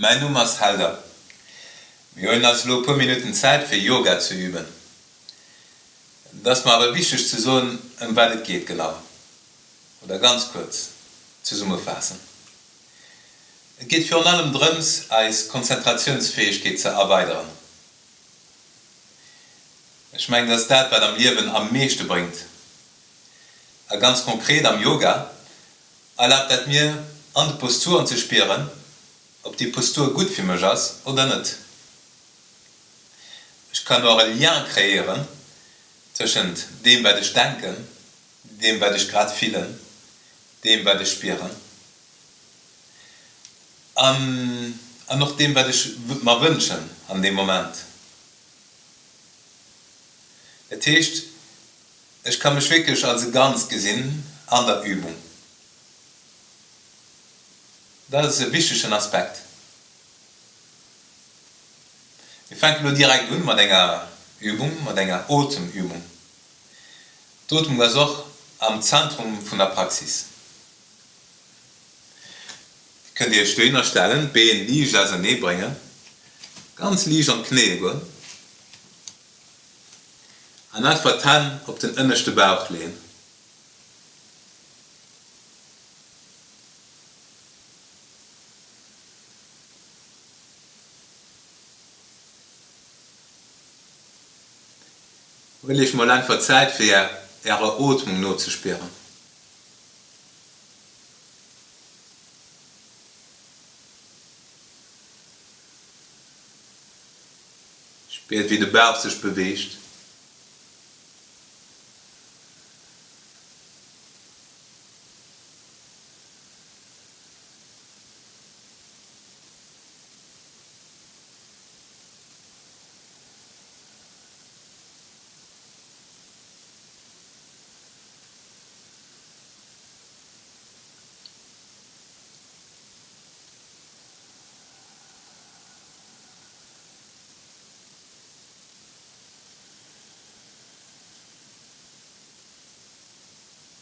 Mäin Numm ass Helder. Mir huelen eis elo e puer Minutten Zäit fir Yoga ze üben. Et ass mer awer wichteg ze soen ëm wat et geet genau, oder ganz kuerz zesummefaassen. Et geet virun allem drëms eis Konzentratiounsfäegkeet ze erweideren. Ech mengen dat ass dat wat am Liewen am meeschte bréngt. A ganz konkret am Yoga erlaabt dat mir an de Posturen ze spieren, ob déi Postur gutt fir mech ass oder net. Ech kann och e Lien kreéieren tëschent deem wat ech denken, deem wat ech grad fillen, deem wat ech spieren an an och deem wat ech mer wënschen an deem Moment. Dat heescht, ech ka mech wierklech als e Ganzt gesinn an der Übung. Dat ass e wichtegen Aspekt. Mir fänken elo direkt un mat enger Übung, mat enger Otemübung. D'Ootmung ass och am Zentrum vun der Praxis. Dir kënnt Iech dohinner stellen, d'Been liicht ausernee bréngen, ganz liicht an d'Knéie goen an einfach d'Hänn op den ënneschte Bauch leeën. Huelt Iech mol einfach Zäit fir Ärer Ootmung nozespieren. Spiert wéi de Bauch sech beweegt.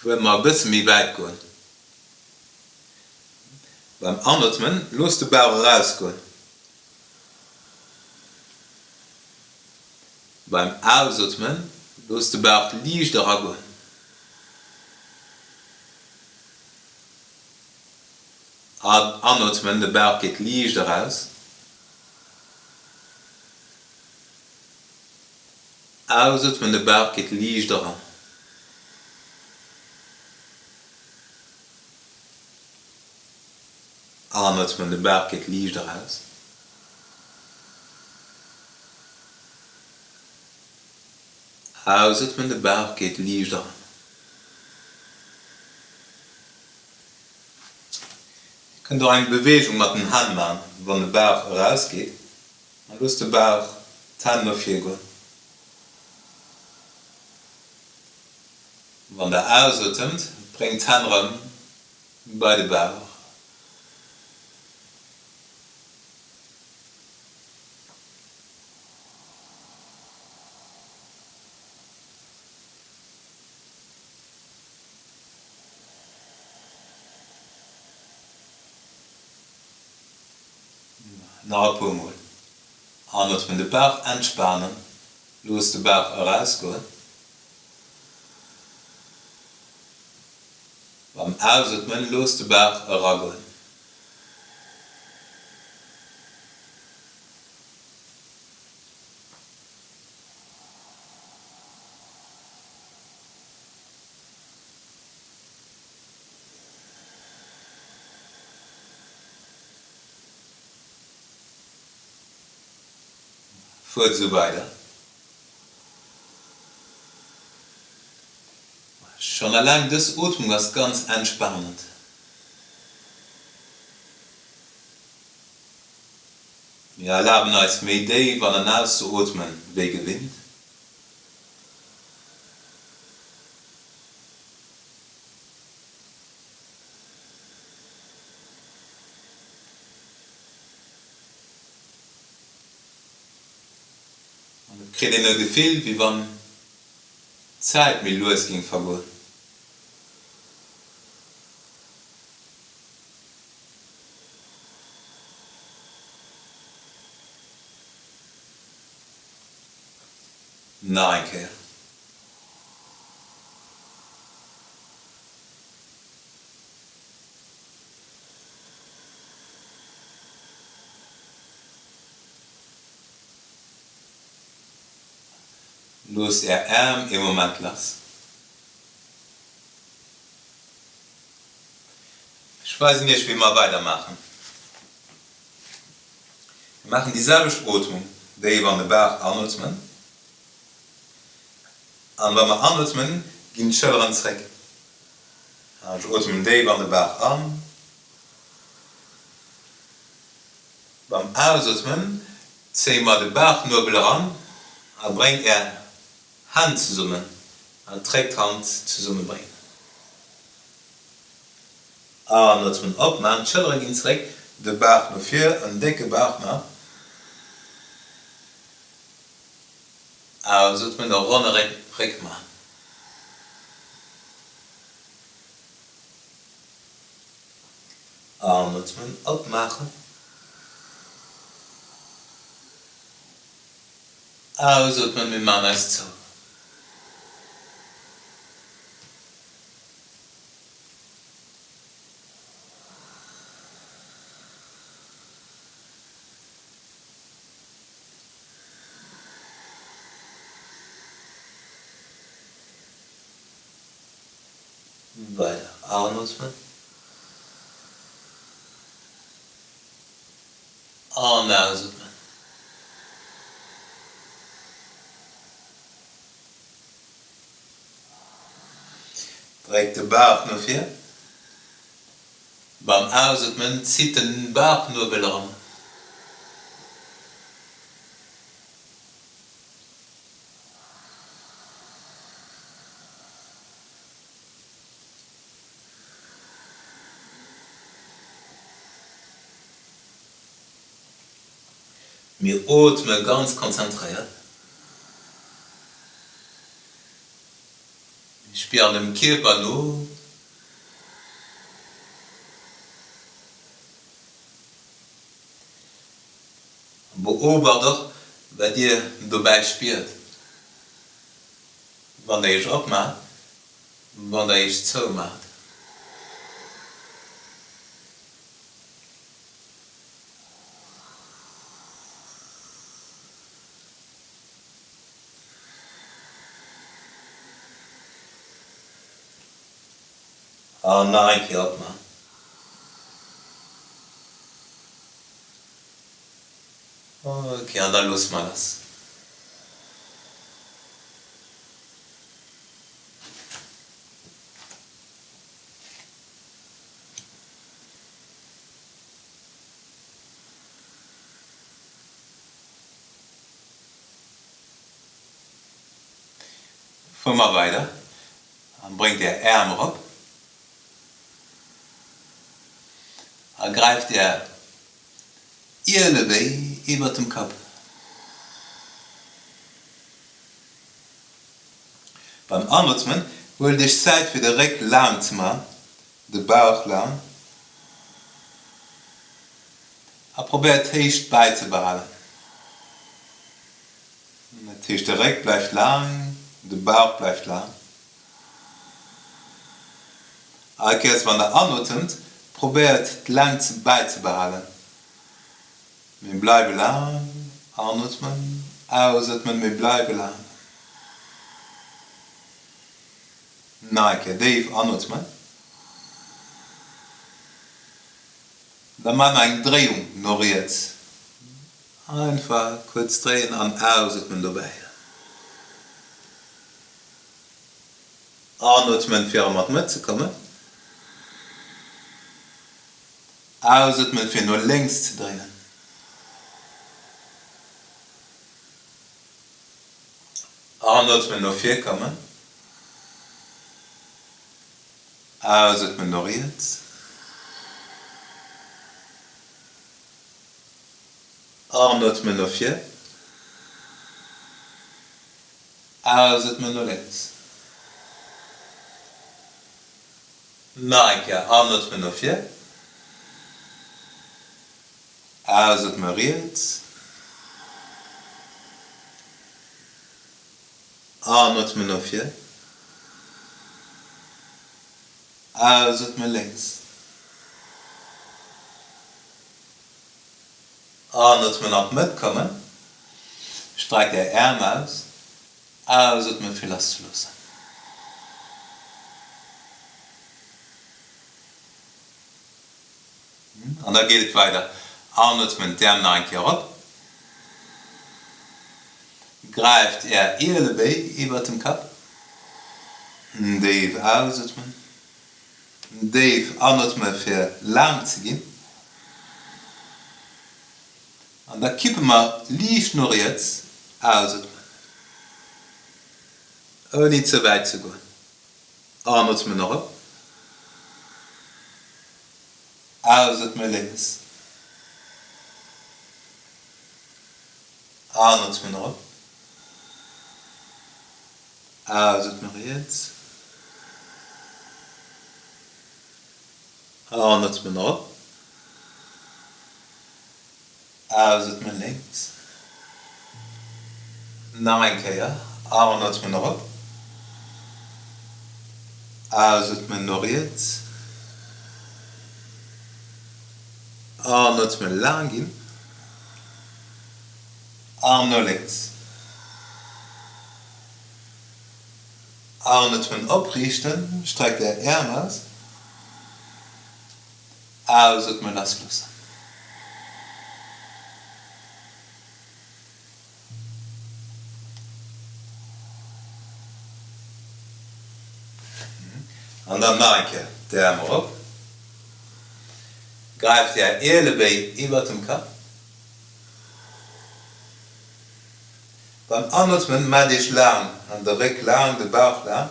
Wëlle mer e bësse méi wäit goen. Beim Anootmen looss de Bauch erausgoen. Beim Ausootmen looss de Bauch liicht eragoen. Anootmen, de Bauch geet liicht eraus. Ausootmen, de Bauch geet liicht eran. Anootmen, de Bauch geet liicht eraus. Ausootmen, de Bauch geet liicht eran. Dir kënnt och eng Beweegung mat den Hänn man, wann de Bauch eraus geet. An looss de Bauch d'Hänn no vir goen. Wann der ausotemt, bréngt d'Hänn rëm bei de Bauch. Nach e puer mol. Anootmen, de Bauch entspanen, looss de Bauch erausgoen. Beim Ausootmen looss de Bauch eragoen. Fuert esou weider. Schonn eleng dës Ootmung ass ganz entspanend. Mir erlaben eis méi déif an an aus ze ootmen wéi gewinnt. An et kritt een e Gefill, wéi wann d'Zäit méi lues géing vergoen. Nach eng Kéier. Loosst Är Äerm ee Moment lass. Ech weisen Iech wéi mer weider maachen. Mir maachen déi selwecht Ootmung, déif an de Bauch anootmen. An wa mer anootmen, ginn d'Schëlleren zréck. Ech ootmen déif an de Bauch an. Beim Ausootmen zéie mer de Bauchnuebel eran a bréngt Är Hänn zesummen an d'Réck d'Hand zesumme bréngen. Anotmen, opman, d'Schëllere ginn zeréck, de Bauch no vir, en décke Bauch man. Ausotmen, e ronne Réck man. Anotmen, opmaachen. Ausotmen, mir man eis zou. Weider anotmen an ausotmen. Dréckt de Bauch no vir. Beim Ausotmen zitt den Bauchnuebel eran. Mir ootme ganz konzentréiert. Mir spieren dem Kierper no. Beobacht och, wat Dir dobäi spiert, wann Der Iech opmaacht, wann Der Iech zoumaacht. An nach eng Kéier opmaachen. Ok, an da loosse mer lass. Fuere mer weider an bréngt är Äerm erop a gräift är Ielebéi iwwert dem Kapp. Beim Anootmen huelt iech Zäit fir de Réck laang ze man, de Bauch laang a probéiert d'Héicht bäizebehalen. Dat heescht de Réck bleift laang, de Bauch bleift laang. All Kéiers wann der anotemt, probéiert d'Längt bäizebehalen. Mir bleiwe laang, anootmen, ausotmen, mir bleiwe laang. Nach eng Kéier déif anootmen. Da maache mer eng Dréiung no riets. Einfach kuerz dréien an ausotmen dobäi. Anotmen fir erëm an d'Mëtt ze kommen. Ausotmen fir no lénks ze dréinen. Anotmen no vir kommen. Ausotmen no riets. Anotmen no vir. Ausotmen no lénks. Nach eng Kéier anotmen no vir. Ausotme riets. Anootmen no vir. Ausootme lénks. Anootmen an d'Mëtt kommen. Streckt Är Äerm aus. Ausootme fir lass ze loossen. An da geet et weider. Anootmen, d'Äerm nach eng Kéier erop. Gräift Är Ielebéi iwwert dem Kapp. Déif ausootmen. Déif anootme fir laang ze ginn. An da kippe mer liicht no riets. Ausootmen. Ouni ze wäit ze goen. Anootmen erop. Ausootme lénks. Anootmen erop. Ausootme riets. Anootmen erop. Ausootmen lénks. Nach eng Kéier. Anootmen erop. Ausootmen no riets. Anootmen laang ginn. An no lénks. Anootmen opriichten. Streckt Är Äerm aus. Ausootmen lassloossen. An dann nach eng Kéier d'Äerm erop. Gräift Är Ielebéi iwwert dem Kapp. Beim Anootmen maacht Iech laang an de Réck laang, de Bauch laang.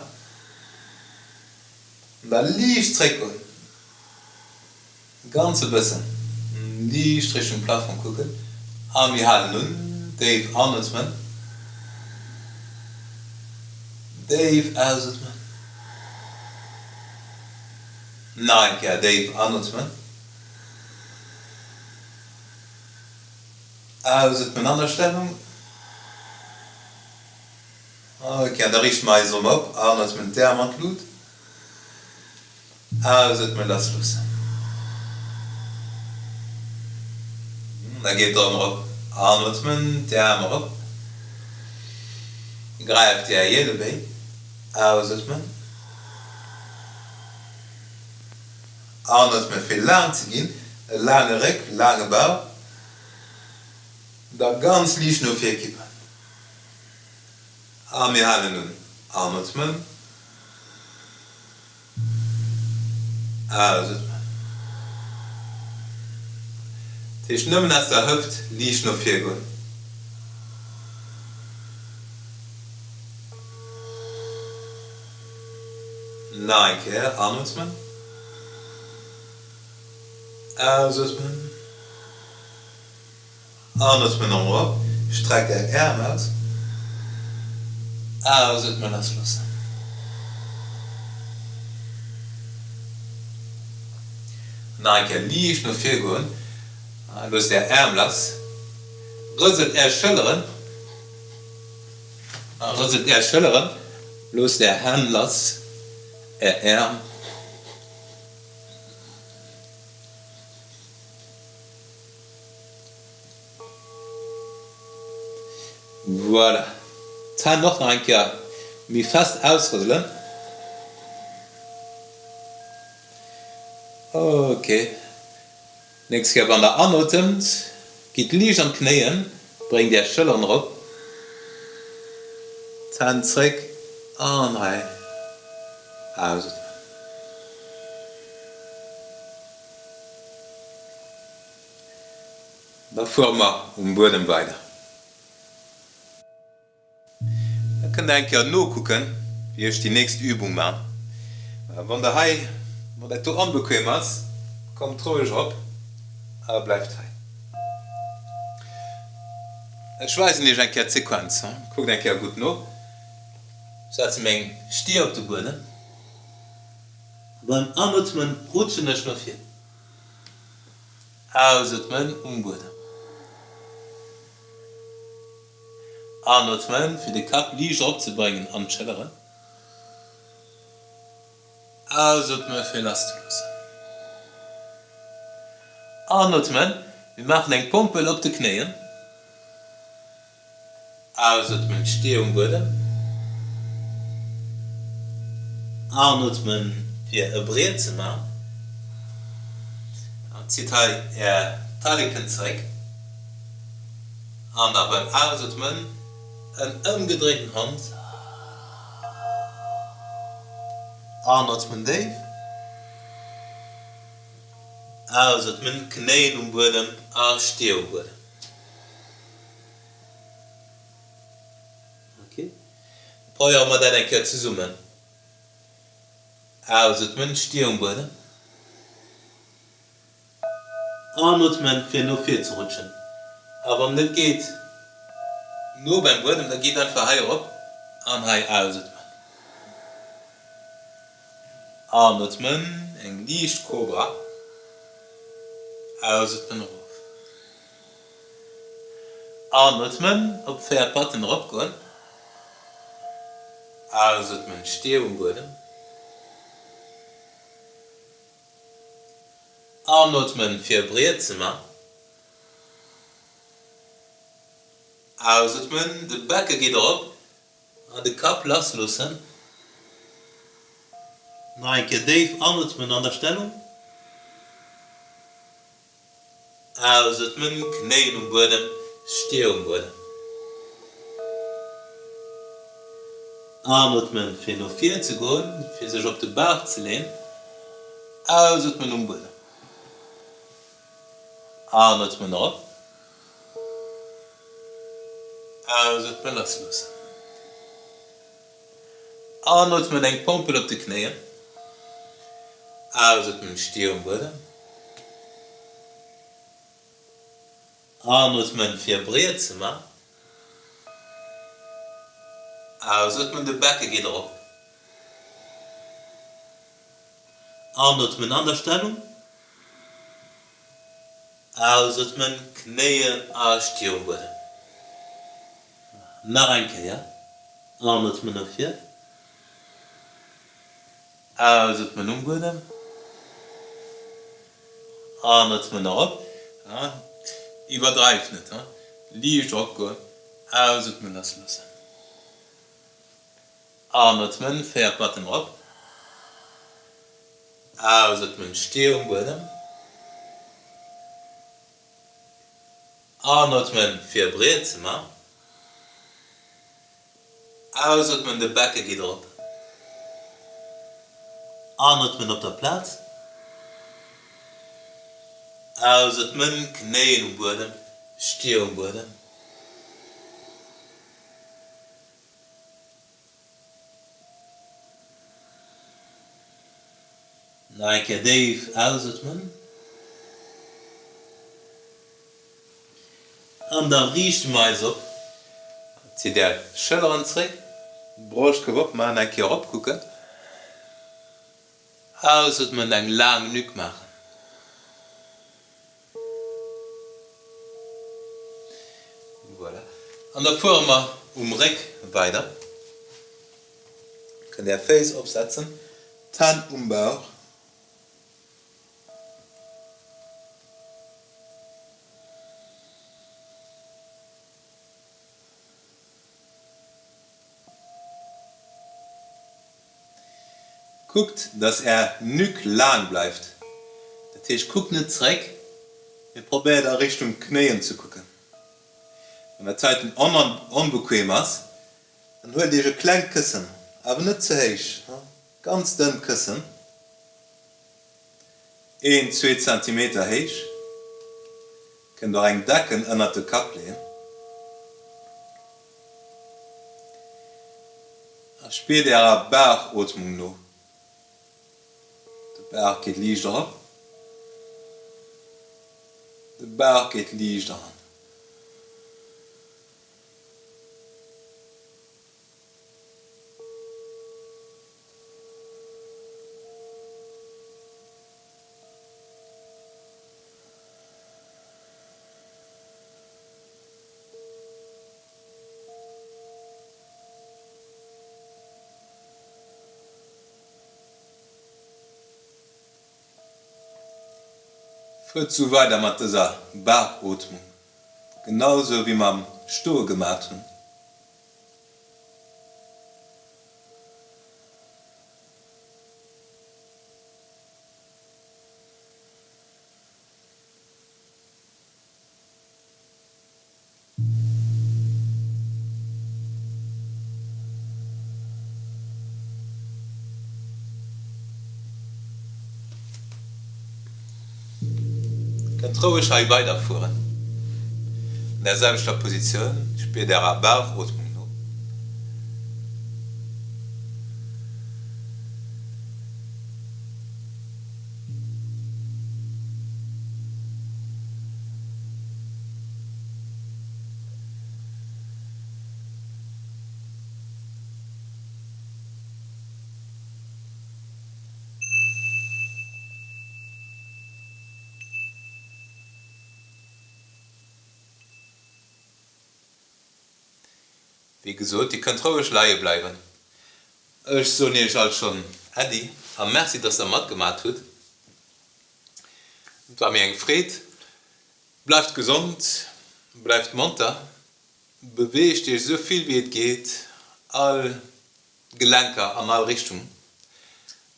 An da liicht zréckgoen. Ganz e bëssen liicht Richtung Plafong kucken a mir halen un. Déif anootmen, déif ausootmen, nach eng Kéier déif anootmen, ausootmen an der Stellung. Ok, an da riichte mer eis erëm op, anootmen, d'Äerm an d'Lut. Ausootmen, lass loossen. Da geet erëm erop. Anootmen, d'Äerm erop. Gräift Är Ielebéi. Ausootmen. Anootmen, fir laang ze ginn. E laange Réck, laange Bauch. Da ganz liicht no vir kippen. A mir halen un. Anootmen. Ausatmen. Dat heescht nëmmen aus der Hëft liicht no vir goen. Nach eng Kéier anootmen. Ausatmen. Anootmen erëm erop, streckt är Äerm aus. Ausootmen lassloossen. Nach eng Kéier liicht no vir goen. Loosst är Äerm lass. Rëselt är Schëlleren. Rëselt är Schëlleren. Loosst är Hänn lass, är Äerm. Voilà. D'Hänn och nach eng Kéier méi fest ausrëselen. Ok. Nächst Kéier wann der anotemt, gitt liicht an d'Knéien, bréngt är Schëlleren erop, d'Hänn zréck an hei ausootmen. Da fuere mer um Buedem weider. Da kënnt der eng Kéier nokucken, wéi ech déi nächst Übung man. Wann der hei, wann dat do onbequem ass, kommt roueg erop a bleift hei. Ech weisen iech eng Kéier d'Sequenz. Kuckt eng Kéier gutt no. Ech setze meng Stier op de Buedem. Beim Anootmen rutschen ech no vir. Ausootmen um Buedem. Anootmen, fir de Kapp liicht eropzebréngen an d'Schëlleren. Ausootmen, fir lasszeloossen. Anootmen, mir maachen eng Pompel op de Knéien. Ausootmen, Stier um Buedem. Anootmen, fir e Briet ze man. An zitt hei är Talleken zeréck. An da beim Ausootmen en ëmgedréiten Hond. Anootmen déif. Ausootmen, Knéien um Buedem a Stier um Buedem. Ok, probéiere mer dat eng Kéier zesummen. Ausootmen, Stier um Buedem. Anootmen fir no vir ze rutschen. A wann net geet, no beim Buedem, da gitt einfach hei erop an hei ausootmen. Anootmen, eng liicht Kobra. Ausootmen, erof. Anootmen, op 4 Patten eropgoen. Ausootmen, Stier um Buedem. Anootmen fir e Briet ze man. Ausootmen, de Becke geet erop an de Kapp lass loossen. Nach eng Kéier déif anootmen an der Stellung. Ausootmen, Knéien um Buedem, Stier um Buedem. Anootmen fir no vir ze goen, fir sech op de Bauch ze leen. Ausootmen um Buedem. Anootmen erop. Ausootmen lassloossen. Anootmen eng Pompel op de Knéien. Ausootmen Stier um Buedem. Anootmen fir breet ze man. Ausootmen de Becke geet erop. Anootmen an der Stellung. Ausootmen, Knéien a Stier um Buedem. Nach eng Kéier. Anootmen no vir. Ausootmen um Buedem. Anootmen erop. Iwwerdreift net, liicht eropgoen. Ausootmen lassloossen. Anootmen, 4 Patten erop. Ausootmen, Stier um Buedem. Anootmen, fir breet ze man. Ausootmen, de Becke geet erop. Anootmen op der Plaz. Ausootmen, Knéien um Buedem, Stier um Buedem. Nach eng Kéier déif ausootmen. An da riichte mer eis op. Zitt är Schëlleren zréck, Broschtkuerf op maachen, eng Kéier eropkucken. Ausootmen, eng laang Nuque maachen. Voilà. An da fuere mer um Réck weider. Kënnt Är Féiss opsetzen, d'Hänn um Bauch. Kuckt, dass Är Nuque laang bleift, dat heescht kuckt net zréck, mee probéiert a Richtung Knéien ze kucken. Wann dat heiten onbequem ass, dann huelt Iech e klengt Këssen, awer net ze héich, ganz dënnt Këssen, een, zwee Zentimeter héich, kënnt och eng Decken ënnert de Kapp leeën. A spiert ärer Bauchootmung no. De Bauch geet liicht erop, de Bauch geet liicht eran. Fuert sou weider mat dëser Bauchootmung, genau sou wéi mer am Stoe gemat hunn. Kënnt roueg hei weiderfueren an der selwechter Positioun, spiert ärer Bauchootmung no. Wéi gesot, Dir kënnt roueg leie bleiwen. Ech soen Iech all schonn Äddi a Merci, dass Der matgemat hutt. Et war mir eng Freed. Bleift gesond, bleift monter, beweegt Iech esou vill wéi et geet, all Gelenker an all Richtung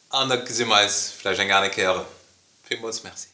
an da gesi mer eis vläicht eng aner Kéier erëm. Villmools Merci.